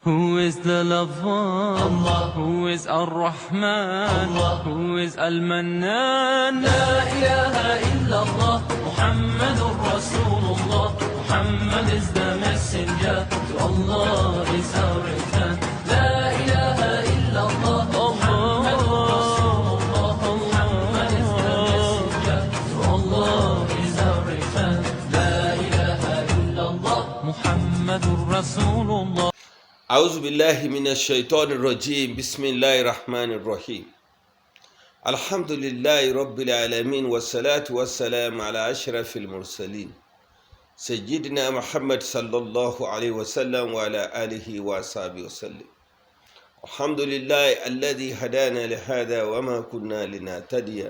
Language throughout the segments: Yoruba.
Who is the lover? Allah. Who is Ar-Rahman? Allah. Who is Al-Mannan? La ilaha illallah. Muhammadur Rasulullah. Muhammad is the messenger. To Allah is our return. La ilaha illallah. Muhammadur Rasulullah. Muhammad is the messenger. To Allah is our return. La ilaha illallah. Muhammadur Rasulullah. أعوذ بالله من الشيطان الرجيم. بسم الله الرحمن الرحيم. الحمد لله رب العالمين، والصلاة والسلام على أشرف المرسلين، سيدنا محمد صلى الله عليه وسلم وعلى آله وصحبه وسلم. الحمد لله الذي هدانا لهذا وما كنا لنهتدي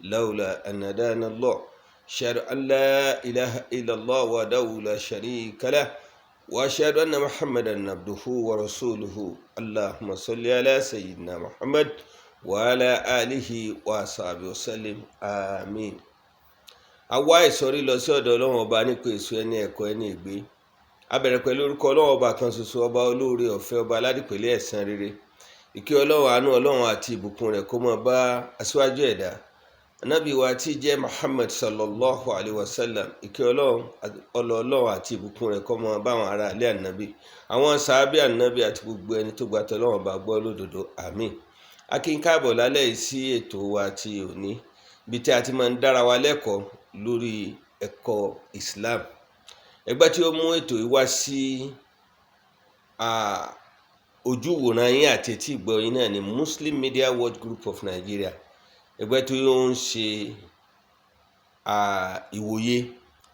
لولا أن هدانا الله. أشهد أن لا إله إلا الله وحده لا شريك له، واشهد ان محمدا عبده ورسوله. اللهم صل على سيدنا محمد وعلى اله وصحبه وسلم، آمين. A wá ìsọ̀rí lọ sí ọ̀dọ̀ Ọlọ́run Ọba nípa èso ẹni ẹ̀kọ́ ẹni ìgbé. A bẹ̀rẹ̀ pẹ̀lú orúkọ Ọlọ́run Ọba kan ṣoṣo, Ọba olóore ọ̀fẹ́, Ọba aládìpẹ̀lẹ̀ ẹ̀san rere. Ìkẹ́ Ọlọ́run, àánú Ọlọ́run àti ìbùkún rẹ̀ kó máa bá aṣíwájú ẹ̀dá, Anabi wa tí jẹ́ Muhammad sallallahu alayhi wa sallam. Ìkẹ́ Ọlọ́run, ọlọ́ Ọlọ́run àti ìbùkún rẹ̀ kó máa bá àwọn ará ilé Ànábì, àwọn sàábì Ànábì àti gbogbo ẹni tó gba tỌlọ́run bá gbọ́ lódodo. Àmín. A kí n káàbọ̀ lálẹ́ yìí sí ètò wa ti òní, ibi tí a ti máa ń dára wa lẹ́kọ̀ọ́ lórí ẹ̀kọ́ Islam. Ẹgbẹ́ tí ó mú ètò yìí wá sí ojúwòran yín àti etí ìgbọ́ yín náà ni Muslim Media Watch Group of Nigeria, ẹgbẹ́ tí ó ń ṣe ìwòye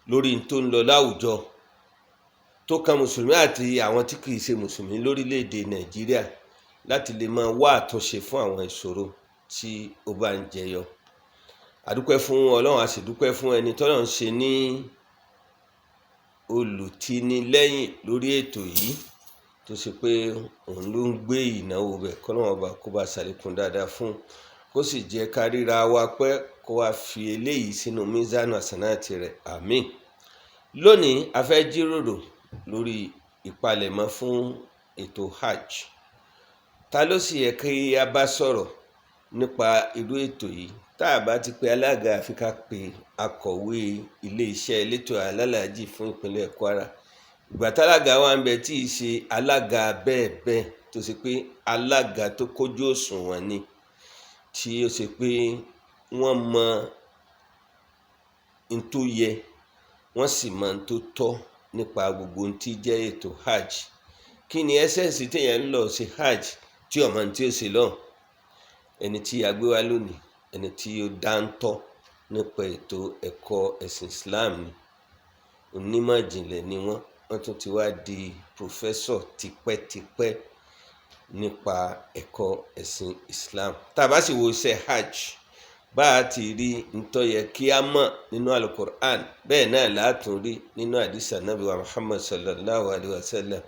lórí n tó ń lọ láwùjọ tó kan Mùsùlùmí àti àwọn tí kìí ṣe Mùsùlùmí lórílẹ̀‐èdè Nàìjíríà, láti lè máa wá àtúnṣe fún àwọn ìṣòro tí ó bá ń jẹyọ. A dúpẹ́ fún Ọlọ́run, a sì dúpẹ́ fún ẹni tọ́lọ́run ṣe ní olùtinilẹ́yìn lórí ètò yìí, tó ṣe pé òun ló ń gbé ìnáwó bẹ̀. Kọ́lọ́run Ọba kó bá ṣàlékún dáadáa fún, kó sì jẹ́ ká ríra wa pẹ́, kó wá fi eléyìí sínú mizanu hasanati rẹ̀. Àmín. Lónìí, a fẹ́ jíròrò lórí ìpalẹ̀mọ́ fún ètò Hajj. Ta ló sì yẹ kí a bá sọ̀rọ̀ nípa irú ètò yìí? Tá a bá ti pe alága, àfi ká pe akọ̀wé iléeṣẹ́ elétò alálàájì fún ìpínlẹ̀ Kwara. Ìgbà tálága wa ń bẹ, tí í ṣe alága bẹ́ẹ̀ bẹ́ẹ̀, tó ṣe pé alága tó kójú òṣùwọ̀n ni, tí ó ṣe pé wọ́n mọ n tó yẹ, wọ́n sì mọ n tó tọ́ nípa gbogbo ohun tí jẹ́ ètò Hajj. Kí ni essence téèyàn ń lọ ṣe Hajj tí ọmọ tí ó ṣe lọ́hùn? Ẹni tí a gbé wá lónìí, ẹni tí ó dáńtọ́ nípa ètò ẹ̀kọ́ ẹ̀sìn Islam ni, onímọ̀ ìjìnlẹ̀ ni wọ́n. Wọ́n tún ti wá di professor tipẹ́tipẹ́ nípa ẹ̀kọ́ ẹ̀sìn Islam. Tá a bá sì wo iṣẹ́ Hajj, bá a ti rí ntọ́ yẹ kí a mọ̀ nínú Alukur'an, bẹ́ẹ̀ náà látún rí nínú àdìsá Nabi wa Muhammad sallallahu alayhi wa sallam.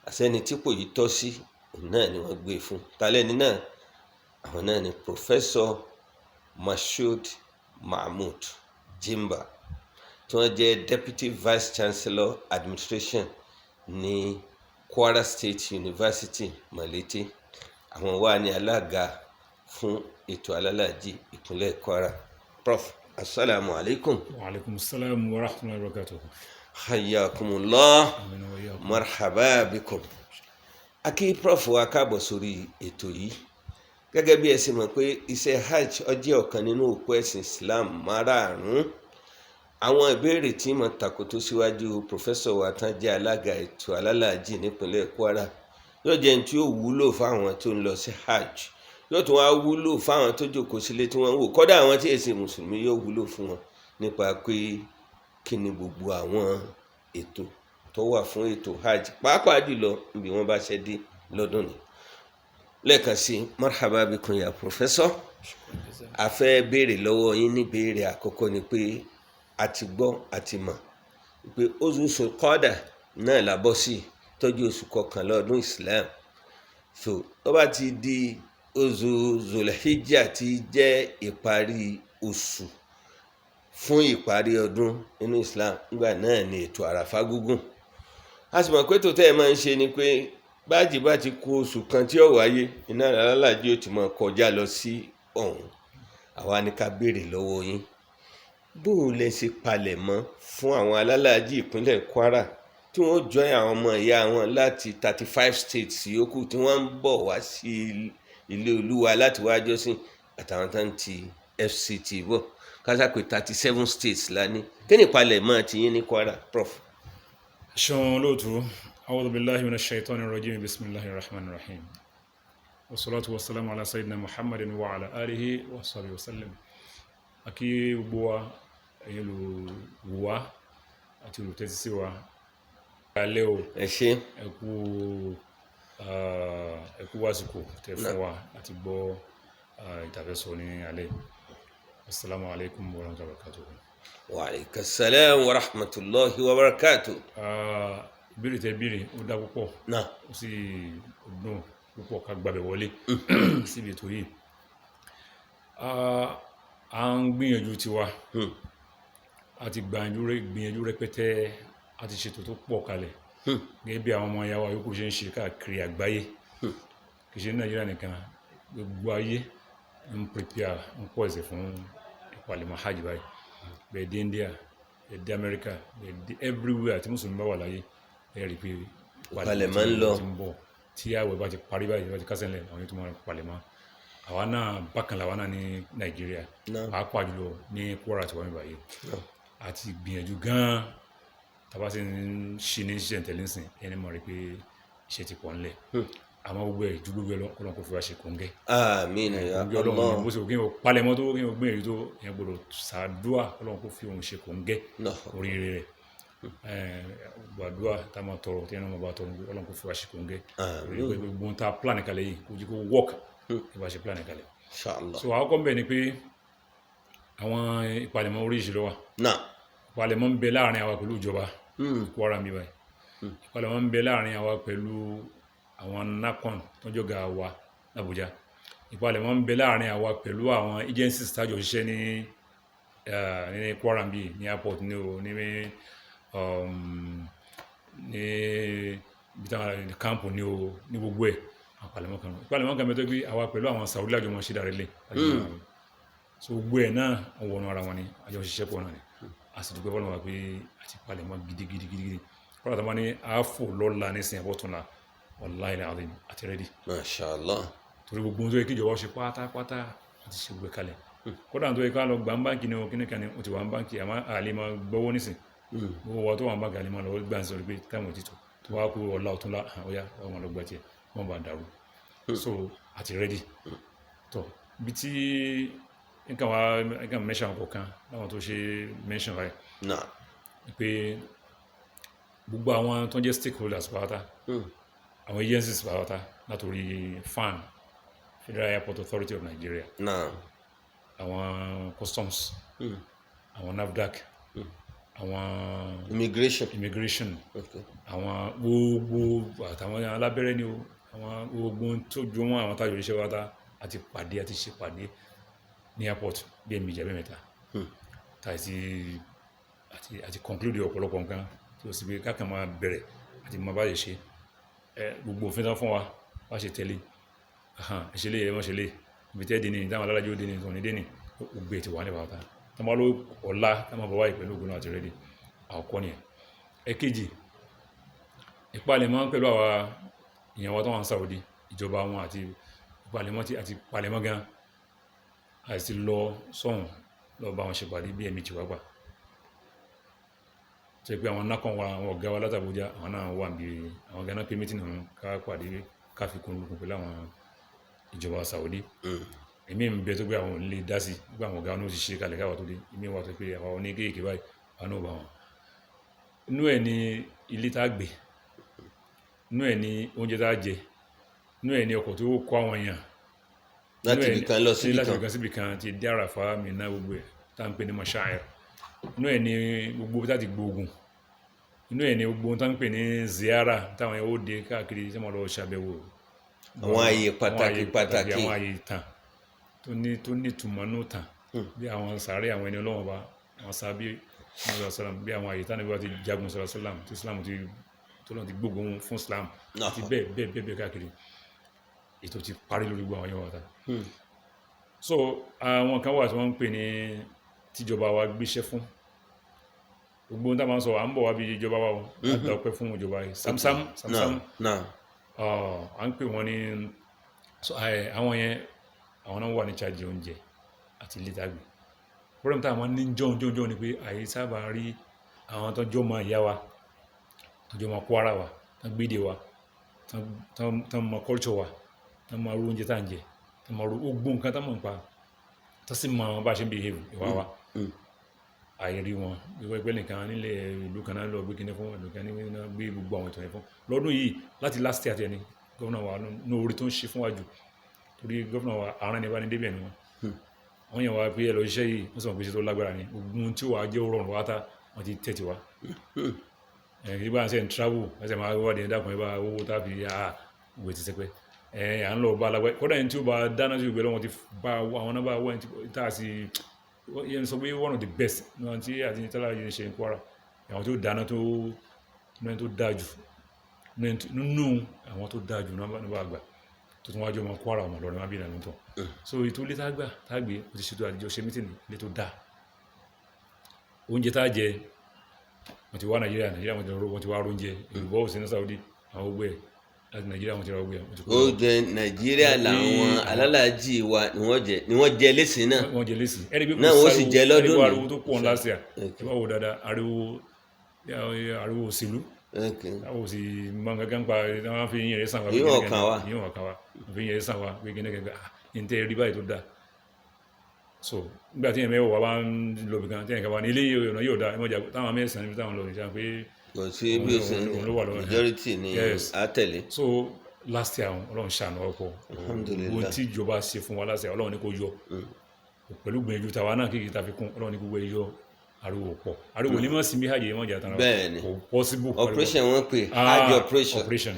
Àsẹ́ni tí kò yí tọ́ sí òun náà ni wọ́n gbé fún talẹ́ni náà. Àwọn náà ni Professor Mashood Mahmood Jimba, tí wọ́n jẹ́ Deputy Vice Chancellor Administration ní Kwara State University, Malete. Àwọn wà ní alága fún ètò alálàájì ìpínlẹ̀ Kwara. Prof, asalaamu alaykum. Wa alaikum salam wa rahmatullahi wa barakatuh. Hayyakumullah. Amin wa iyyakum. Marhaba bikum. Akí Prof wa káàbọ̀ sórí ètò yìí. Gẹ́gẹ́ bí ẹ ṣe mọ̀ pé iṣẹ́ Hajj ó jẹ́ ọ̀kan nínú òpó ẹ̀sìn Islam márààrún, àwọn ìbéèrè tí mo tàkótó síwájú professor wa tán jẹ́ alága ètò alálàájì nípínlẹ̀ Kwara yóò jẹ́ ní tí yóò wúlò fáwọn tó ń lọ sí Hajj, yóò tún wá wúlò fáwọn tó jókòó sílé tí wọ́n ń wò, kọ́dà àwọn tí èsì Mùsùlùmí, yóò wúlò fún wọn nípa pé kí ni gbogbo àwọn ètò tó wà fún ètò Hajj, pàápàá jùlọ níbi wọ́n bá ṣe dé lọ́dún ni. Lẹ́ẹ̀kan sí, marhaba bikum ya professor. A fẹ́ béèrè lọ́wọ́ yín ní béèrè àkọ́kọ́ ni pé a ti gbọ́, a ti mọ̀ pé oṣù Sulqada náà la bọ́ sí, tọ́jú oṣù 11 ọdún Islam. So tó bá ti di oṣù Zulhijjah, tí jẹ́ ìparí oṣù fún ìparí ọdún nínú Islam, nígbà náà ni ètò Àràfá gúngùn. A sì mọ̀ pé tó tẹ́ ẹ máa ń ṣe ni pé Báàjì bá ti kù oṣù kan tí ó wáyé, iná alálàájì ó ti máa kọjá lọ sí ọ̀hún. Àwa ni ká béèrè lọ́wọ́ yín, bó o lẹ ṣe palẹ̀ mọ́ fún àwọn alálàájì ìpínlẹ̀ Kwara tí wọ́n join àwọn ọmọ ìyá wọn láti 35 states yòókù tí wọ́n ń bọ̀ wá sí ilé Olúwa láti wá jọ́sìn, àtàwọn tó ń ti FCT bọ̀, kásá pé 37 states la ní? Kí ni ìpalẹ̀mọ́ ti yín ní Kwara, Prof? Ṣeun lóòtú. A'udhu billahi minash shaitani rajim. Bismillahir rahmanir rahim. Wassalatu wassalamu ala sayyidina Muhammadin wa ala alihi wa sahbihi wa sallam. Akí gbogbo wa, ẹ̀yin olùwò wa àti olùtẹ́tí sí wa. Alẹ́ o. Ẹ ṣé. Ẹ kú àsìkò tẹ́ fún wa láti gbọ́ ìtàfẹ́sọ ní alẹ́. Assalamu alaikum wa rahmatullahi wa barakatuh. Wa aleyka salam wa rahmatulahi wa barakatu. Ìbéèrè tẹ́ béèrè, ó dá púpọ̀. Náà. Ó sì dùn púpọ̀ ká gbàbẹ̀ wọlé síbi ètò yìí. À ń gbìyànjú tiwa. A ti gbìyànjú rẹpẹtẹ, a ti ṣètò tó pọ̀ kalẹ̀ gẹ́gẹ́ bí àwọn ọmọ ìyá wa yòókù ṣe ń ṣe káàkiri àgbáyé. Kì í ṣe ní Nàìjíríà nìkan, gbogbo ayé ń prepare, ń pọ̀ ẹ̀sẹ̀ fún ìpalẹ̀mọ́ hajj báyìí. Bẹ́ẹ̀ dé India, bẹ́ẹ̀ dé America, bẹ́ẹ̀ dé everywhere tí mùsùlùmí bá wà láyé, ẹ rí i pé ìpalẹ̀mọ́ ń lọ. Ti ń bọ̀. Tí àwẹ̀ bá ti parí báyìí, bá ti kásẹ̀ ńlẹ̀, àwọn yóò tún máa palẹ̀mọ́. Àwa náà bákan làwa náà ní Nàìjíríà, pàápàá jùlọ ní Kwara tí wọ́n ń báyìí. A ti gbìyànjú gan-an. Tàbá sì ń ṣe ní ṣiṣẹ́ tẹ̀lé ńsìn, ẹni mọ̀ rí pé iṣẹ́ ti pọ̀ ńlẹ̀. Àmọ́ gbogbo ẹ̀ ju gbogbo ẹ̀ lọ, Ọlọ́run kò fi wá ṣe kòńgẹ́. Àmín ya Kòńgẹ́ Ọlọ́run Allah. ni. Bó ṣe kí n ò palẹ̀mọ́ tó, kí n ò gbìyànjú tó, ìyẹn gbọ́dọ̀ ṣàdúà, Ọlọ́run kò fi òun ṣe kòńgẹ́ oríire rẹ̀. Gbàdúrà tá a máa tọrọ, tí ẹni máa bá tọrọ, Ọlọ́run kò fi wá ṣe kòńgẹ́ Àmín. oríire gbogbo ohun tá a plan kalẹ̀ yìí, kó jí kó work ẹ bá ṣe plan kalẹ̀. Inshallah. So àkọ́kọ́ ń bẹ̀ ni pé àwọn ìpalẹ̀mọ́ oríṣiríṣi ló wà. Ìpalẹ̀mọ́ ń bẹ láàrin àwa pẹ̀lú ìjọba Kwara mi báyìí. Ìpalẹ̀mọ́ ń bẹ láàrin àwa pẹ̀lú àwọn NAHCON tó jọ̀gá wa l'Abuja. Ìpalẹ̀mọ́ ń bẹ láàrin àwa pẹ̀lú àwọn agencies tájọ ṣiṣẹ́ ní Kwara bí, ní airport ní o, ní ibi táwọn camp ní o, ní gbogbo ẹ̀. Ìpalẹ̀mọ́ kan, ìpalẹ̀mọ́ kan bẹ tó gbé àwa pẹ̀lú àwọn Saudi lájọ mọ́ ṣe dàrẹ́ lé. So gbogbo ẹ̀ náà, wọ́n wọnú ara wọn ni, àjọ ṣiṣẹ́ pọ̀ náà ni. A sì dúpẹ́ fọlọ́run wa pé a ti palẹ̀mọ́ gidigidi gidigidi. Kọ́lá tó máa ní àáfò lọ́la nísìnyí, àbọ̀túnla, wallahi alazim, àti ready. Masha Allah. Torí gbogbo ohun tó yẹ kí ìjọba ṣe pátápátá, a ti ṣe gbogbo ẹ̀ kalẹ̀. Kódà tó yẹ ká lọ gbà ń báǹkì ní o, kíní kan ní o ti wà ń báǹkì, àmọ́ àlè máa gbọ́wọ́ nísìn. Gbogbo wa tó wà ń báǹkì, àlè máa lọ gbà ń sọ pé táwọn ò ti tó tó wá kó ọ̀la ọ̀túnla, ọ̀yá, wọ́n máa lọ gbà tiẹ̀, wọ́n bá dàrú. So àti ready tó bí tí nǹkan wa, nǹkan mention kọ̀ọ̀kan láwọn tó ṣe mention rẹ̀ pé gbogbo àwọn tó ń jẹ́ stakeholders pátá, àwọn agencies pátá, látòrí FAAN, Federal Airport Authority of Nigeria, àwọn customs, àwọn NAFDAC, àwọn immigration, immigration, àwọn gbogbo àtàwọn alábẹ́rẹ́ ni o, àwọn gbogbo tó ju wọn, àwọn tájọ iṣẹ́ wa ta àti pàdé, àti ṣe pàdé ní airport bí ẹ̀mejì àbí ẹ̀mẹ́ta, tá àti àti àti conclude ọ̀pọ̀lọpọ̀ nǹkan tí ó sì pé kákan máa bẹ̀rẹ̀ àti máa bá lè ṣe ẹ. Gbogbo òfin tán fún wa, bá ṣe tẹ̀lé, ẹ ṣe lé, ẹ má ṣe lé, ibi tẹ́ dé ní, táwọn alájọ́ dé ní, tó ní dé ní, gbogbo ẹ̀ ti wà ní bàtà tó máa ló ọ̀la tá máa bọ̀ wáyé pẹ̀lú ògùn náà àti ready. Àkọ́kọ́ nìyẹn. Ẹ̀kejì, ìpalẹ̀mọ́ pẹ̀lú àwa èèyàn wa tó wà ní Saudi, ìjọba wọn, àti ìpalẹ̀mọ́ tí àti palẹ̀mọ́ gan, àti lọ sọ́hùn lọ bá wọn ṣe pàdé bí ẹ̀mí tiwa gbà tó yẹ pé àwọn NAHCON wa, àwọn ọ̀gá wa láti Àbújá, àwọn náà wà níbi àwọn gánà pé meeting ọ̀hún, ká pàdé, ká fi kún lukùn pẹ̀lú àwọn ìjọba Saudi. Èmi ń bẹ tó pé àwọn ò ní lè dá sí pé àwọn ọ̀gá wọn ó ti ṣe kalẹ̀ káwa tó dé. Èmi wà tó pé àwa oní kéèké báyìí, àwọn náà bá wọn. Inú ẹ̀ ní ilé tá a gbé, inú ẹ̀ ní oúnjẹ tá a jẹ, inú ẹ̀ ní ọkọ̀ tó kó àwọn èèyàn láti ibì kan lọ síbì láti kan, ibì kan síbì kan, ti dé Àràfá, Mínà, gbogbo ẹ̀ tá à ń pè ní mashair. Inú ẹ̀ ní gbogbo tá a ti gbóògùn. Inú ẹ̀ ní gbogbo tá à ń pè ní ziyara, táwọn yẹn ó dé káàkiri tí wọ́n lọ ṣàbẹ̀wò àwọn ààyè pàtàkì pàtàkì, àwọn ààyè ìtàn tó ní ìtumọ̀ nù tàn, bí àwọn sàárè àwọn ẹni Ọlọ́wọ́n bá, àwọn sábẹ́ sàlám, bí àwọn ààyè tánàbí wa ti jagun sàlám, tí Islam ti tó lọ́n ti gbógun fún Islam àti bẹ́ẹ̀ bẹ́ẹ̀ bẹ́ẹ̀ bẹ́ẹ̀ káàkiri. Ètò ti parí lórí gbogbo àwọn yẹn wà ta. So àwọn kan wà tí wọ́n ń pè ní tíjọba wa gbéṣẹ́ fún. Gbogbo ohun tá a máa ń sọ, à ń bọ̀ wá bí ìjọba wa o, a dá ọpẹ́ fún ìjọba yìí samsam samsam. À ń pè wọ́n ní àwọn yẹn, àwọn náà wà ní charge oúnjẹ àti ilé tàgbé. Problem tá a máa ń ní jọ́n jọ́n jọ́n ni pé àyè sábà rí àwọn tó jọ́ mọ ìyá wa, tó jọ́ mọ Kwara wa, tó gbédè wa, tó mọ culture wa, tó mọ irú oúnjẹ tá à ń jẹ, tó mọ irú gbogbo nǹkan tó mọ̀ nípa, tó sì mọ bá a ṣe ń behave, ìwà wa. Àyè rí wọn ìwọ ẹgbẹ́ nìkan nílẹ̀ ìlú kan náà lọ gbé kíní fún ìlú kan ní náà gbé gbogbo àwọn ètò yẹn fún lọ́dún yìí láti last year tiẹ̀ ni gómìnà wa ní orí tó ń ṣe fún wa jù, torí gómìnà wa àárín ní bá ní débẹ̀ ni wọn. Wọ́n yàn wá pé ẹ lọ ṣiṣẹ́ yìí, wọ́n sọ pé iṣẹ́ tó lágbára ni. Ogun tí wàá jẹ́ rọrùn wá tá wọ́n ti tẹ̀tì wá ẹ̀ kí bá ń ṣe ń travel, wọ́n sì máa wá dé dákun ẹ bá owó tá a fi wò ti sẹpẹ́ ẹ̀ à ń lọ bá alágbá kódà ẹni tí ó bá dáná sí ìgbẹ́ lọ́wọ́ ti bá àwọn náà bá wọ́n ẹni tá a sì yẹn sọ pé one of the best ní wọn tí àti tálá yìí ń ṣe ní Kwara, àwọn tó dáná tó nínú tó dáa jù nínú àwọn tó dáa jù náà bá gbà tó tún wájú ọmọ Kwara, ọmọ Ìlọrin wọn bí ìlànà tó. So ètò ilé tá a gbà tá a gbé, o ti ṣètò àdìjọ ṣe meeting ilé tó dáa, oúnjẹ tá a jẹ, wọ́n ti wá Nàìjíríà, Nàìjíríà wọ́n ti wá oúnjẹ ìlúbọ̀ òsì ní Saudi, àwọn gbogbo ẹ̀ láti Nàìjíríà wọ́n ti ra gbogbo ẹ̀, wọ́n ti kó lọ. Oúnjẹ Nàìjíríà làwọn alálàájì wa ni wọ́n jẹ lẹ́sìn náà. Wọ́n jẹ lẹ́sìn ẹni pé kò Náà wọ́n sì sáriwo jẹ lọ́dún ẹni pé ní. Ariwo tó pọ̀ ńlá sí à ẹ bá wò dáadáa, ariwo òṣèlú àwọn òsì mọ nǹkan pa wọn fi yín rẹ sàn wá. Ìyún ọ̀kan wa. Ìyún ọ̀kan wa, wọn fi yín rẹ sàn wá pé kíní kankan, ah, ní tẹ́ rí báyìí tó dáa. So nígbà tí yẹn mẹ́wàá wá ń lọ bìkan, tí yẹn kan wá ní ilé yìí, ọ̀nà yóò dáa, ẹ mọ̀jà táwọn mẹ́sàn-án níbi táwọn lọ nìkan pé Kò sí bí o ṣe òun ló wà lọ́wọ́. Majority ni a tẹ̀lé. So last year Ọlọ́run ṣàánú ọkọ̀. Alhamdulillah. Ohun tí ìjọba ṣe fún wa last year, Ọlọ́run ní kó yọ pẹ̀lú gbìyànjú tàwa náà kéèké ta fi kún. Ọlọ́run ní gbogbo ẹ yọ, ariwo pọ̀, ariwo ní mọ̀ sí bí hajj mọ̀ jà tán. Bẹ́ẹ̀ni. Kò possible. Operation wọn pè Ah, hajj operation. Operation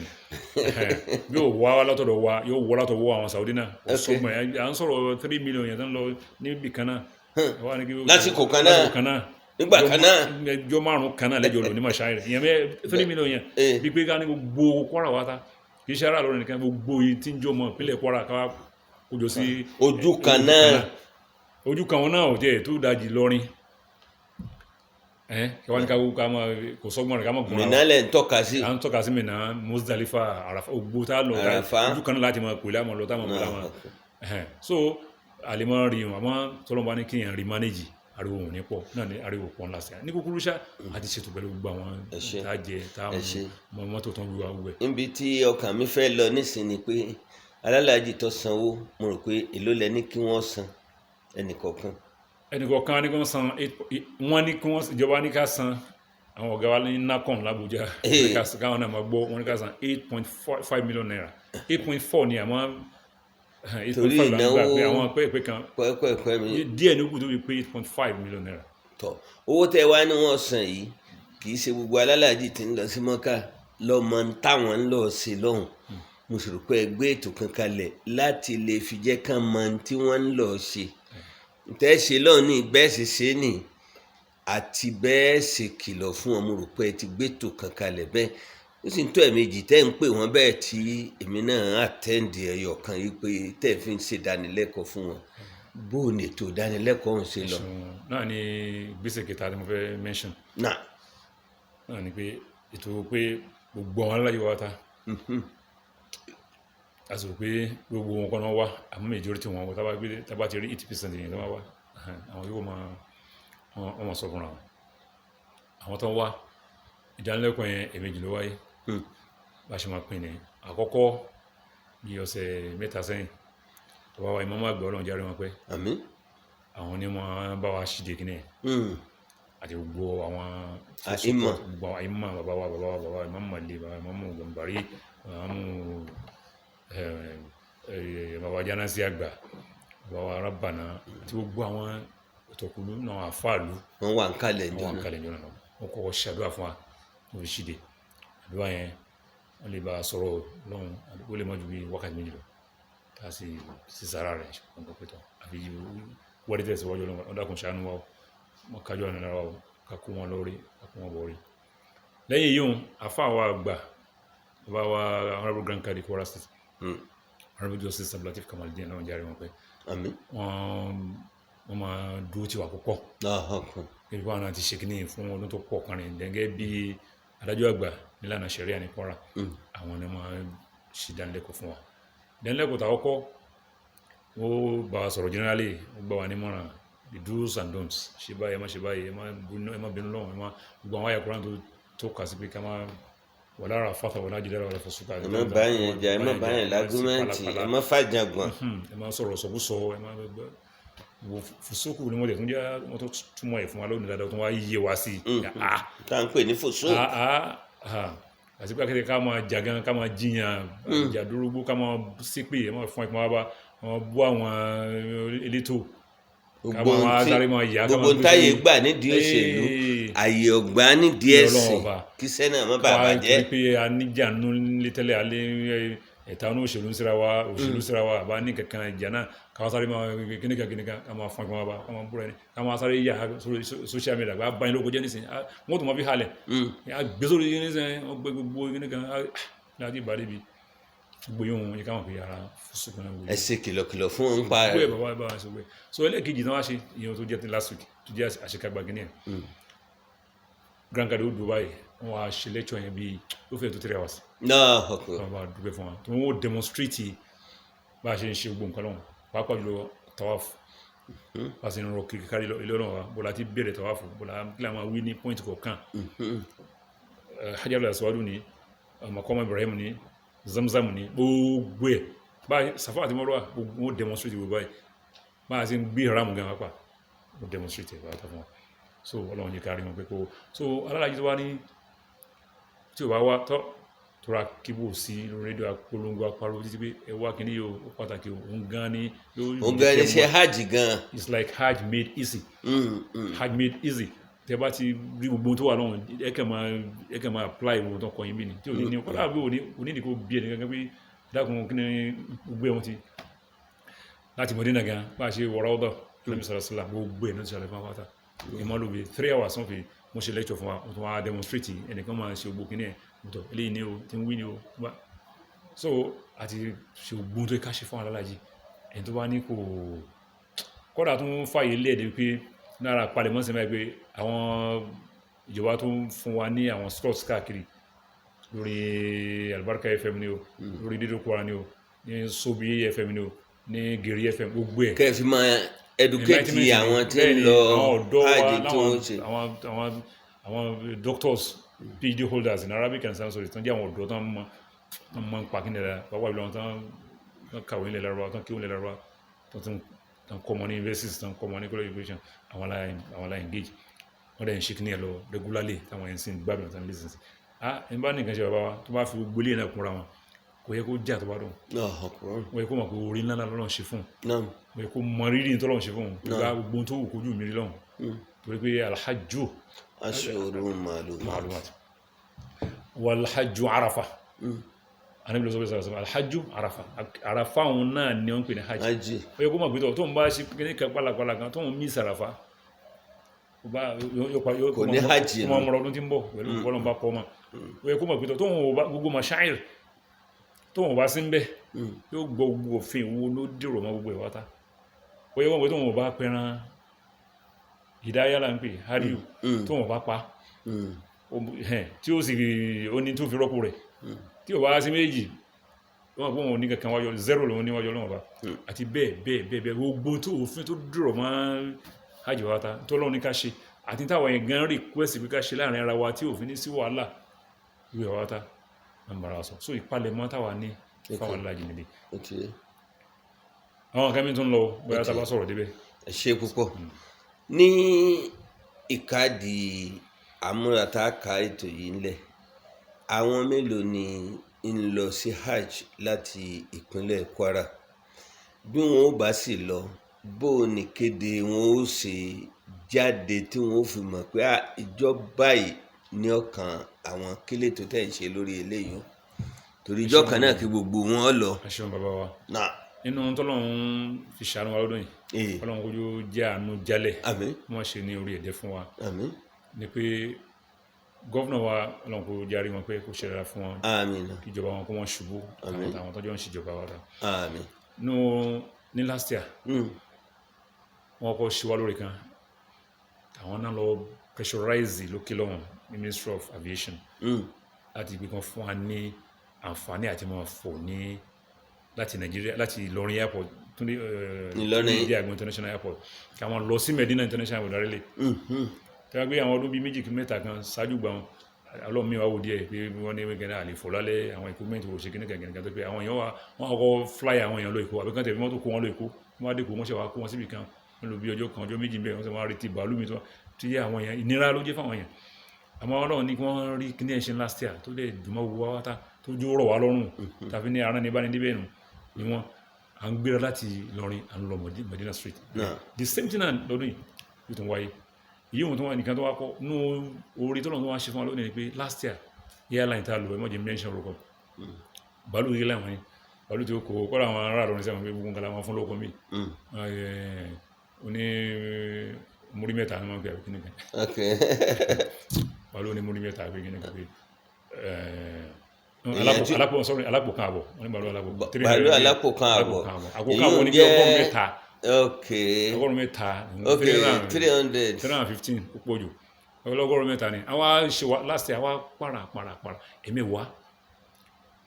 yóò wá látọ̀dọ̀ wa, yóò wá látọ̀wọ́ àwọn Saudi náà. Kò sọ́gbọ̀n ẹ̀ à ń sọ̀rọ̀ 3 million yẹn tó ń lọ níbì kan náà. Wá ní kí- Lásìkò kan náà. Lásìkò kan náà. Nígbà kan náà. Ẹjọ́ 5 kan náà lẹ́jọ́ lò ní màṣáì rẹ̀ ìyẹn mẹ́ 3 million yẹn. Bí pé ká ní gbogbo Kwara wa ta, kì í ṣe ara lọ́rọ̀ nìkan, gbogbo yìí tí ń jọ mọ́ ìpínlẹ̀ Kwara ká wá kójọ sí Ojú kan náà. Ojú kan wọn náà ò jẹ́ tó dájì lọ́rin ẹ̀ kí wọ́n ní ká ká máa kò sọ́gbọ́n rẹ̀ ká máa gùn ra wa. Mínà lẹ̀ ń tọ́ka sí. À ń tọ́ka sí Mínà, Muzdalifa, Àràfà, ògbó tá a lọ Àràfà. Ojú kan náà láti máa pè láwọn lọ táwọn pè láwọn ẹ̀hẹ́n. So àlèmọ́ rí wọn, àmọ́ tọ́lọ́mọba ní kéèyàn rí manage, ariwo òun ní pọ̀ náà ní ariwo pọ̀ ńlá sí i ní kúkúrú ṣá àti ṣètò pẹ̀lú gbogbo àwọn Ẹ ṣé. tá a jẹ tá a Ẹ ṣé. mọ mọ́tò tó ń wíwá wúwẹ̀. Níbi tí ọkàn mi fẹ́ lọ nísìnyí ni pé alálàájì tó sanwó, mo rò pé èló lẹ ní kí wọ́n san ẹnìkọ̀ọ̀kan? Ẹnìkọ̀ọ̀kan ní kí wọ́n san eight, wọ́n ní kí wọ́n, ìjọba ní ká san, àwọn ọ̀gá wa ní NACON l'Abuja wọ́n ní ká san, káwọn náà máa gbọ́, wọ́n ní ká san 8.5 million naira, 8.4 ni, àmọ́ 8.5 Torí là ń gbà pé ìnáwó- àwọn pẹ́ẹ́pẹ́ kan pẹ́ẹ́pẹ́ẹ́pẹ́ mi. Díẹ̀ ní kù tó fi pé 8.5 million naira. Tọ owó tẹ wá ní wọ́n san yìí, kì í ṣe gbogbo alálàájì tí ń lọ sí Mọ́kà lọ́mọ táwọn ń lọ sí lọ́hùn. Mo sì rò pé ẹ gbé ètò kan kalẹ̀ láti lè fi jẹ́ kán mọ ohun tí wọ́n ń lọ ṣe, tẹ́ ṣe lọ́hùn ní bẹ́ẹ̀ ṣe ṣe ní àti bẹ́ẹ̀ ṣe kìlọ̀ fún wọn. Mo rò pé ẹ ti gbé ètò kan kalẹ̀ bẹ́ẹ̀, ó sì ń tó ẹ̀ẹ̀mejì tẹ́ ń pè wọ́n bẹ́ẹ̀ tí èmi náà attend ẹyọ kan yìí pé tẹ́ fi ń ṣe ìdánilẹ́kọ̀ọ́ fún wọn. Bó o ní ètò ìdánilẹ́kọ̀ọ́ ń ṣe lọ? Ẹ̀sùn náà ni gbèsè kẹta tí mo fẹ́ mention Náà. náà ni pé ètò pé gbogbo àwọn aláyọ̀ wa ta a sì rò pé gbogbo wọn kọ́ náà wá, àmọ́ majority wọn wọ́n tábà gbé tábà ti rí 80% yẹn tó máa wá, àwọn yóò máa wọ́n máa sọ fúnra wọn. Àwọn tó ń wá ìdánilẹ́kọ̀ọ́ yẹn, èmejì ló wáyé. Bá a ṣe máa pín ní àkọ́kọ́, bí ọ̀sẹ̀ 3 sẹ́yìn, bàbá wa Ìmáàmù Àgbà, Ọlọ́run járe wọn pẹ́, Àmín. àwọn ni wọ́n bá wa ṣíde kíní ẹ̀ àti gbogbo àwọn tó Àìmọ̀. support, gbogbo àwọn àìmọ̀, bàbá wa Ìmáàmù Màlè, bàbá Ìmáàmù Gàmbàrí, Ìmáàmù bàbá Jánásí àgbà, bàbá wa Rábànà àti gbogbo àwọn ìtọ̀kùlú náà, àfáàlú. Wọ́n wà ń kalẹ̀ wọ́n jọ wà náà. Kalẹ̀ jọ náà, wọ́n kọ́kọ́ ṣàdúrà fún wa, wọ́n fi ṣíde àdúrà yẹn, wọ́n lè bá a sọ̀rọ̀ lọ́hùn, ó lè má ju bí wákàtí 2 lọ tá a sì sísára rẹ̀ nǹkan pẹ̀tọ́ àfi wọ́n tẹ̀síwájú lọ́wọ́. Wọ́n dákun ṣàánú wa o, wọ́n kájọ́ àná lára wa o, ká kó wọn lórí, ká kó wọn bọ̀ rí. Lẹ́yìn yìí, àfa wa àgbà, bàbá wa Honourable Grand Kadi Kwara State, Honourable Justice Abdulateef Kamaldeen náà, járe wọn pé Àmín. wọ́n máa dúró tì wá púpọ̀. Allahu Akbar. Ebi wọn náà ti ṣe kínní fún ọdún tó pọ̀ kan rìn gẹ́gẹ́ bí adájọ́ àgbà nílànà ṣẹ̀ríà ní Kwara. Àwọn ni wọ́n ṣe ìdánilẹ́kọ̀ọ́ fún wa. Ìdánilẹ́kọ̀ọ́ tàwọn kọ́, ó bá wa sọ̀rọ̀ generally, ó gbà wá nímọ̀ràn, the do's and don'ts, ṣe báyìí, ẹ má ṣe báyìí, ẹ má bínú lọ́wọ́, ẹ má gbogbo àwọn àyà Kùránì tó kà sí pé ká má wala rafata wala jidala wala fusuka. Ẹ má bá yẹn jà, ẹ má bá yẹn l'argument, ẹ má fàjàngbọ̀n. Ẹ má sọ̀rọ̀ sọkúsọ, ẹ má wo fusuku ni wọ́n tẹ̀ tún jẹ́, wọ́n tó túmọ̀ ẹ̀ fún wa lónìí dáadáa, tó wá yé wa sí i. Ah. Tá à ń pè ní fòsó. Ah ah, àti pé akéde ká máa jà gan, ká máa jiyàn, jà dúrógbó, ká máa ṣépè, ẹ máa fún ẹ̀pọ̀n wá bá wọn bú àwọn elétò, ká Gbogbo máa ohun tí sáré máa yà, ká gbogbo máa gbé táyé sórí. gbà nídìí òṣèlú, Ee. àyè ọ̀gbá nídìí Ọlọ́run ẹ̀sìn, ọba. kí sẹ́nà má bàa Ká bàjẹ́. torí pé a níjà nínú nílé tẹ́lẹ̀, alẹ́ ẹ̀ta ní òṣèlú ń síra wa, òṣèlú síra wa, àbá ní kankan ìjà náà, ká wá sáré máa kíníkan kíníkan, ká máa fún ẹ̀pọ̀n wá bá, ká máa búra ẹni, ká máa sáré yà sórí social media, bá báyìí lóko jẹ́ nísìnyí. Ah, wọ́n tún máa fi halẹ̀, a gbé sórí nísìnyí, wọ́n gbé gbogbo kíníkan láti ìbàdí bi gbogbo yóò wọn yẹ ká mọ̀ pé ara fúsùkú náà gbogbo Ẹ ṣe kìlọ̀kìlọ̀ fún wọn pa gbogbo ẹ̀. Bàbá bá wa sọ pé so ẹlẹ́ẹ̀kejì náà wá ṣe ìyẹn tó jẹ́ ti last week tó jẹ́ àṣekágbá gíní ẹ̀, Grand Kadi ó dùn báyìí, wọ́n wá ṣe lecture yẹn bíi ó fẹ́ tó 3 hours. Náà ọkọ̀. Wọ́n bá dúpẹ́ fún wa tó wọ́n demonstrate bá a ṣe ń ṣe gbogbo nǹkan lọ́wọ́, pàápàá jùlọ tawaf, bá a ṣe ń rọ kiri kárí ilé ọlọ́run wa, bó la ti bẹ̀rẹ̀ tawaf, bó la kí la máa wí ní point kọ̀ọ̀kan. Hajarul Aswadu ni, Maqam Ibrahim ni, Zamzam ni, gbogbo ẹ̀ báyìí, Safa àti Marwa, gbogbo wọn demonstrate gbogbo báyìí, bá a ṣe ń gbé haram gan pápá, wọ́n demonstrate ẹ̀ báyìí fún wa. So Ọlọ́run yìí kárí wọn pé kó so alálàájì tó wá ní tí ò bá wá tọ́ tora kíbò sí lórí rédíò, apolongo, apariwo títí pé ẹ wá kíní yìí, ó pàtàkì, òun gan ni yóò Òun gan ni ṣe hajj gan. It's like hajj made easy. Hajj made easy. Tẹ bá ti rí gbogbo tó wà lọ́wọ́, ẹ kàn máa apply gbogbo tó kọ yín bí ni tí ò ní ní kọ́lá bí òní ní kò bí ẹni kankan pé dákun kí ni gbogbo ẹ̀ wọ́n ti láti Mọ̀dínà gan bá a ṣe wọ̀rọ̀ ọ̀dọ̀ lẹ́mi sọ̀rọ̀ sílá, gbogbo ẹ̀ ní ti ṣàlẹ̀ fún wa pátá. Ìmọ̀lù bíi 3 hours wọ́n fi wọ́n ṣe lecture fún wa, wọ́n tún wá demonstrate, ẹnìkan máa ṣe gbogbo kíní ẹ̀ mọ̀tọ̀ eléyìí ni o ti ń wí ni o. So àti ṣe gbogbo tó yẹ ká ṣe fún alálàájì. Ẹni tó bá ní kò kọ́dà tó ń fààyè lẹ́ẹ̀dẹ́ pé lára palẹ̀mọ́ sí pé àwọn ìjọba tó ń fún wa ní àwọn slots káàkiri lórí Albarka FM ni o, lórí Rédíò Kwara ni o, ní Sobi FM ni o, ní Gèrè FM, gbogbo ẹ̀. Kẹ́ ẹ fi máa educate àwọn tí ń lọ hajj tó ń ṣe. Àwọn doctors, PhD holders in Arabic and Sanskrit tó ń jẹ́ àwọn ọ̀dọ́ tó ń mọ pa kí ni dáadáa, pàápàá jùlọ àwọn tó ń kàwé nílẹ̀ Lárúbáwá, tó ń kéwòn nílẹ̀ Lárúbáwá, tó ń kọ́ ọmọ ní universities, tó ń kọ́ ọmọ ní college education, àwọn la engage. Wọ́n dẹ̀ ń ṣe kíní ẹ̀ lọ regularly, táwọn ẹ̀ ń sìn gbádùn àti listen sí. Ah, ẹni bá ní nǹkan ṣe bàbá wa tó bá fi gbogbo ilé náà kúnra wọn, kò yẹ kó jà tó bá dùn. Wọ́n yẹ kó mọ̀ pé orí ńlá lọ́lọ́run ṣe fún un, wọ́n yẹ kó mọ rírì tọ́lọ́run ṣe fún un, tó bá gbogbo tó wù kójú mi rí lọ́hùn, torí pé alhajju ashhurun ma'lumat. Walhajju arafa. Anabi lọ sọ pé sọ̀rọ̀ alhajju arafa, arafa òun náà ni wọ́n ń pè ní hajj. Ó yẹ kó mọ̀ pé tó ń bá ṣe kíní kan pálapàla kan tó ń mí sàràfà kò ní hajj. Kó máa mọ̀rọ̀ ọdún tí ń bọ̀ pẹ̀lú bọ́lọ̀ bá kọ́ ma. Ó yẹ kó mọ̀ pé tó ń bá gbogbo mashair tó ń bá sí ń bẹ̀, yóò gbọ́ gbogbo òfin wo ló dèrò mọ́ gbogbo ìwátá. Ó yẹ kó mọ̀ pé tó ń bá pẹran ìdáyà là ń pè hariu, tó ń bá pa tí ó sì ó ní tó fi rọ́pò rẹ̀, tí ò bá sí méjì, wọ́n pọ̀ wọn ní kankan wájọ zero lòun ní wájọ lọ́wọ́ bá, àti bẹ́ẹ̀ bẹ́ẹ̀ bẹ́ẹ̀ bẹ́ẹ̀, gbogbo tó òfin tó dúró mọ́ hajj wa ta tó lọ́wọ́ ní ká ṣe, àti táwọn yẹn gan request pé ká ṣe láàrin ara wa tí òfin ní sí wàhálà ìwé wa ta ń bára wa sọ. So ìpalẹ̀mọ́ táwa ní fáwọn aláàjì nílé, àwọn kan mi tún lọ bóyá tá a bá sọ̀rọ̀ débẹ̀. Ẹ ṣe púpọ̀ ní ìkádìí àmúratá ká ètò yìí ńlẹ̀. Àwọn mélòó ni ń lọ sí hajj láti ìpínlẹ̀ Kwara? Bí wọn ò bá sì lọ, bó o ní kéde wọn ó ṣe jáde tí wọn ó fi mọ̀ pé ìjọ báyìí ní ọkàn àwọn kílè tó tẹ̀ ń ṣe lórí eléyìí o, torí ìjọ kan náà kí gbogbo wọn lọ. Ẹ ṣeun bàbá wa. Nínú tọ́lọ́run fi ṣàánú wa lọ́dún yìí, Ọlọ́run kojú jẹ́ àánú jálẹ̀. Àmín. Wọ́n ṣe ní orí ẹ̀dẹ́ fún wa. Àmín. Ni pé Governor wa, Ọlọ́run kó járe wọn pé kó ṣe dára fún wọn, Àmín. kí ìjọba wọn kó wọn ṣubú, àwọn tọ́jọ́ ń ṣèjọba wa ta. Àmín. Nù ní last year, wọ́n kọ́ ṣe wá lórí kan, àwọn náà lọ pressurize lókè lọ́hùn ní Ministry of Aviation láti gbé kan fún wa ní àǹfààní àti máa fò ní láti Nàìjíríà, láti Ìlọrin airport, Túndé Ìlọrin. Túndé Ìdí International Airport, kí àwọn lọ sí Medina International Airport directly. Tí wọ́n gbé àwọn ọdún bíi 2 mẹ́ta kan ṣáájú gbà wọn, Ọlọ́run mi wá wò díẹ̀ pé wọ́n ní gẹ́gẹ́ àlè fò lálẹ́, àwọn equipment wò ṣe kíní kẹ̀kẹ́ tó pé àwọn èèyàn wa, wọ́n kọ́ fly àwọn èèyàn lọ Èkó, àbí kán tẹ̀ fi mọ́tò kó wọn lọ Èkó. Wọ́n wá dé Èkó, wọ́n ṣe wá kó wọn síbi kan, wọ́n lò bí ọjọ́ kan, ọjọ́ 2 bẹ́ẹ̀, wọ́n sì wá retí bàálù mi tó tí àwọn èèyàn. Ìnira ló jẹ́ fáwọn èèyàn. Àmọ́ Ọlọ́run ní kí wọ́n rí kíní ẹ̀ ṣe last year tó lè dùn mọ́ gbogbo wa wá, tó jó rọ̀ wá lọ́rùn, tàbí ní aràn ní bá ní débẹ̀ nù ni wọ́n à ń gbéra láti Ìlọrin, à ń lọ Medina Street. The same thing náà lọ́dún yìí yóò tún wáyé. Èyí òun tó wà nìkan tó wá kọ́ nú orí tó lọ́n tó wá ṣe fún wa lónìí ni pé last year, airline tá a lò, ẹ mọ̀ jẹ́ mention orúkọ bàálù airline wọn ni, bàálù tí ó kó kọ́ra àwọn ará Ìlọrin sẹ́wọ̀n pé gbogbo nǹkan la wọn fún lóko mi, oní múrí 3 ni wọ́n pè, àbí kíni kan. Bàálù oní múrí 3, àbí kíni kan pé alápò, sorry, alápò kan àbọ̀. Wọ́n ní bàálù alápò. Bàálù alápò kan àbọ̀. Àpò kan àbọ̀ ní bí 300. 300. Ok, 300. 315 ó pọ̀ jù, 300 ni. Àwa ṣe wa last year, àwa para para para, ẹ̀mí wa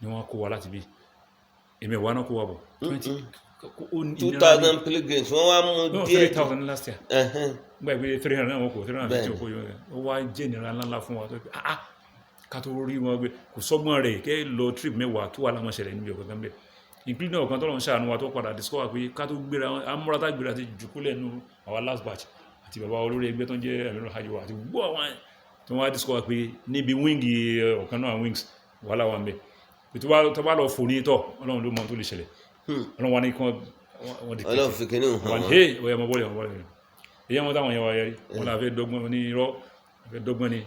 ni wọ́n kó wa láti bí ẹ̀mí wa náà kó wa bọ̀ 20. 2,000 pilgrims wọ́n wá mú díẹ̀. 3,000 last year, nígbà pé 300 náà wọ́n kó, 350 kó yọ. Ó wá jẹ́ ìnira ńláńlá fún wa tó pé ah, ká tó rí wọn gbé, kò sọ́gbọ́n rẹ̀ kẹ́ lọ trip 10 kí wàhálà wọn ṣẹlẹ̀ níbi ọ̀kan kan bẹ́ẹ̀, including ọ̀kan tó lọ́n ṣàánú wa tó padà discover pé ká tó gbéra amúratá gbéra ti jùkúlẹ̀ nu our last batch àti bàbá olórí ẹgbẹ́ tó ń jẹ́ Amirul Hajj wa àti gbọ́ àwọn tó wọ́n á discover pé níbi wing ọ̀kan náà, wings, wàhálà wà ń bẹ̀ pé tó bá lọ fò ní tọ̀, Ọlọ́run ló mọ tó lè ṣẹlẹ̀. Ọlọ́run wa ní kí wọ́n di Ọlọ́run fi kíní hàn wọ́n. Hey, ọ̀yà ọmọ bọ́ọ̀lì, ọmọ bọ́ọ̀lì, èyí àwọn táwọn yẹn wá yẹrí wọn là fẹ́ dọ́gbọ́n ní irọ́, fẹ́ dọ́gbọ́n ni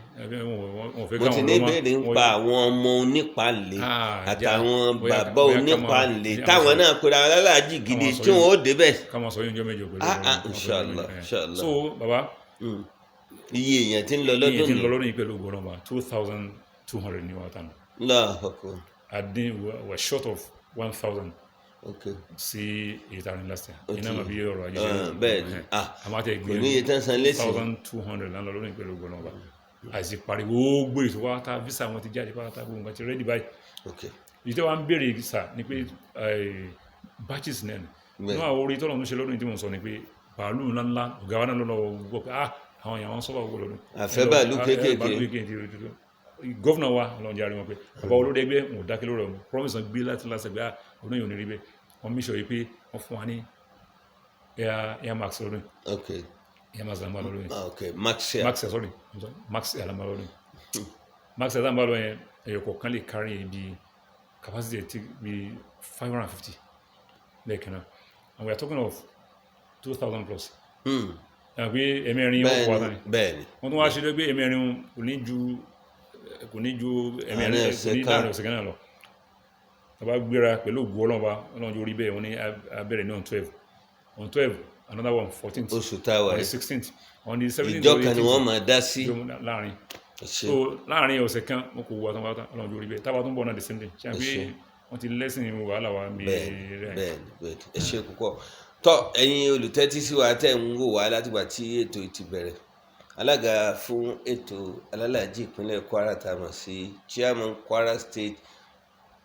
wọn fẹ́ Mo ti ní béèrè ń pa àwọn ọmọ onípàlẹ àtàwọn bàbá onípàlẹ táwọn náà pera alálàájì gidi tí wọn ó débẹ̀. Ká máa sọ yín ọjọ́ 8 pẹ̀lú. Ah, inshallah, inshallah. So baba, iye èèyàn tí ń lọ lọ́dún iye tí ń lọ lọ́dún yìí pẹ̀lú ògbọ́n ọba, 2,200 ní wàá tán. Allahu. Adín, we short of 1,000 sí èyí tá a ní last year. Iná máa bí ọrọ̀ ajé ṣe. Bẹ́ẹ̀ ni, kò ní iye tán san lẹ́sìn. 2,200 lánàá lọ́dún yìí pẹ̀lú ògbọ́n ọba. Àìsí pariwo gbogbo ètò wa ta, visa wọn ti jáde pátá, gbogbo nǹkan ti ready báyìí. Èyí tí wọ́n ń béèrè sà ni pé batches náà ni nínú àwọn orí tọ́lọ̀ ń ṣe lọ́dún tí mo sọ ni pé bàálù ńláńlá, ọ̀gá wa náà lọ́nà gbọ́ pé ah, àwọn èèyàn wọn sọ́wọ́ gbọ́ lọ́dún. Àfẹ́ bàálù kéékèèké. Bàálù kéékèèké. Governor wa, Ọlọ́run jẹ́ àrí wọn pé bàbá olórí ẹgbẹ́ wọn ò dákẹ́ lórí ọ̀rọ̀ promise wọn gbé láti láti gbé ọdún yìí ò ní rí bẹ́ẹ̀. Wọ́n mí sọ yìí pé wọ́n fún wa ní Air Max lọ́dún. Air Max làwọn bá lọ́dún yìí. Ok, Max Air. Max Air, sorry, Max Air làwọn bá lọ́dún yìí. Max Air làwọn bá lọ́dún yẹn, ẹ̀yọ̀ kọ̀ọ̀kan lè carry bí capacity ti bí 550 lẹ́ẹ̀kan náà, and we are talking of 2,000 plus. Ẹ̀ pé ẹ̀mẹ́rin wọ́n kọ́ wa tán ni. Wọ́n tún wá ṣe pé ẹ̀mẹ́rin kò ní ju ẹ̀mẹ́rin, kò ní láàrin ọ̀sẹ̀ kan náà lọ. Tá bá gbéra pẹ̀lú ògùn Ọlọ́run bá Ọlọ́run jó rí bẹ́ẹ̀, wọ́n ní abẹ́rẹ́ ní on 12, on 12, another one 14th. Oṣù tá a wà On the yìí. 16th, on the 17th. Ìjọ kan ni wọ́n máa dá sí. Láàrin, so láàrin ọ̀sẹ̀ kan, wọn kò wọ àtàwọn Ọlọ́run jó rí bẹ́ẹ̀. Tábà tún bọ̀ náà, the same thing. Ṣe àpé wọ́n ti lẹ́sìn wàhálà wa bí. Bẹ́ẹ̀ni, bẹ́ẹ̀ni, ẹ ṣe púpọ̀. Tọ́ ẹ̀yin olùtẹ́tí sí wa tẹ́ ń wò wá látìgbà tí ètò ti bẹ̀rẹ̀, alága fún ètò alálàájì ìpínlẹ̀ Kwara tá a mọ̀ sí chairman Kwara State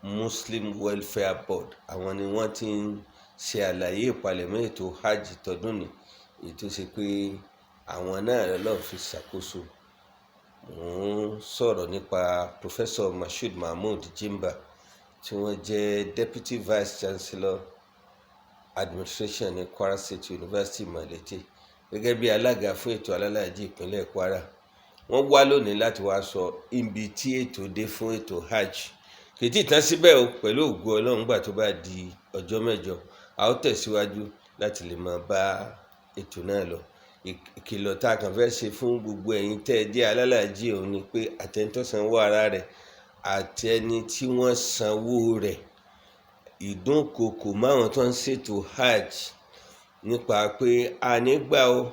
Muslim Welfare Board, àwọn ni wọ́n ti ń ṣe àlàyé ìpalẹ̀mọ́ ètò hajj tọdún ní èyí tó ṣe pé àwọn náà lọ́ọ́ fi ṣàkóso. Mò ń sọ̀rọ̀ nípa Professor Mashood Mahmood Jimba, tí wọ́n jẹ́ Deputy Vice Chancellor Administration ní Kwara State University, Malete. Gẹ́gẹ́ bí alága fún ètò alálàájì ìpínlẹ̀ Kwara, wọ́n wá lónìí láti wá sọ ibi tí ètò dé fún ètò hajj. Kì í tí ì tán síbẹ̀ o. Pẹ̀lú ògo Ọlọ́run, gbà tó bá di ọjọ́ 8, a ó tẹ̀síwájú láti lè máa bá ètò náà lọ. Ìkìlọ̀ tá a kàn fẹ́ ṣe fún gbogbo ẹ̀yin tẹ́ ẹ jẹ́ alálàájì òun ni pé àtẹni sanwó ara rẹ̀ àti ẹni tí wọ́n sanwó rẹ̀, ìdúnkokò máwọn tó ń ṣètò hajj nípa pé a nígbà o,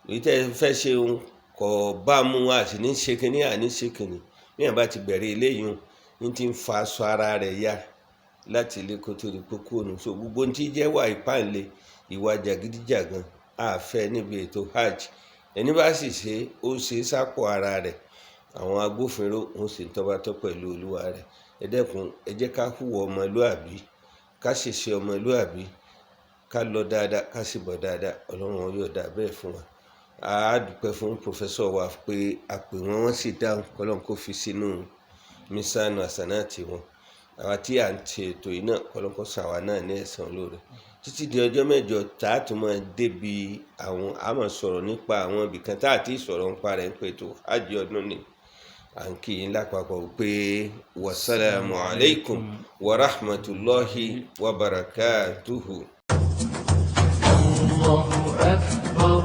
èyí tẹ́ ẹ fẹ́ ṣe òun. Kò bá mu, àti ní ṣe kínní, àní ṣe kínní. Bí yẹn bá ti bẹ̀rẹ̀ eléyìí, ní ti ń fa aṣọ ara rẹ̀ ya láti ilé kó tó di kókó nù. So gbogbo ohun tí jẹ́ wà ìpáǹle, ìwà jàgídíjàgan, àfẹ́ níbi ètò hajj. Ẹni bá sì ṣe, ó ṣe é sápò ara rẹ̀, àwọn agbófinró ń sì ń tọ́ba tọ́ pẹ̀lú olúwa rẹ̀. Ẹ dẹ́kun, ẹ jẹ́ ká hùwà ọmọlúàbí, ká sì ṣe ọmọlúàbí, ká lọ dáadáa, ká sì bọ̀ dáadáa. Ọlọ́run yóò dá bẹ́ẹ̀ fún wa. A dúpẹ́ fún pòfẹ́sọ̀ wa pé a pè wọ́n, wọ́n sì dáhùn. Kọ́lọ́n kó fi sínú mísánù àsánàtì wọn. Àwa tí à ń ṣe ètò yìí náà, kọ́lọ́n kó san àwa náà ní ẹ̀san olóore. Títí di ọjọ́ mẹ́jọ tá a tún máa débi àwọn, a máa sọ̀rọ̀ nípa àwọn ibìkan tá a ti sọ̀rọ̀ nípa rẹ̀ ń pè tó hajj ọdún ni. À ń kí yín lápapọ̀ pé wasalaamu alaykum wa rahmatulahi wa barakatuhu. الله أكبر،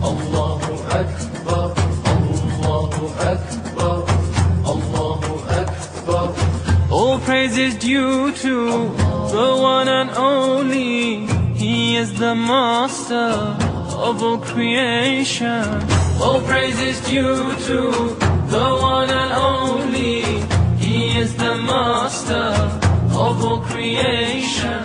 الله أكبر، الله أكبر، الله أكبر. All praise is due to the one and only. He is the master of all creation. All praise is due to the one and only. He is the master of all creation.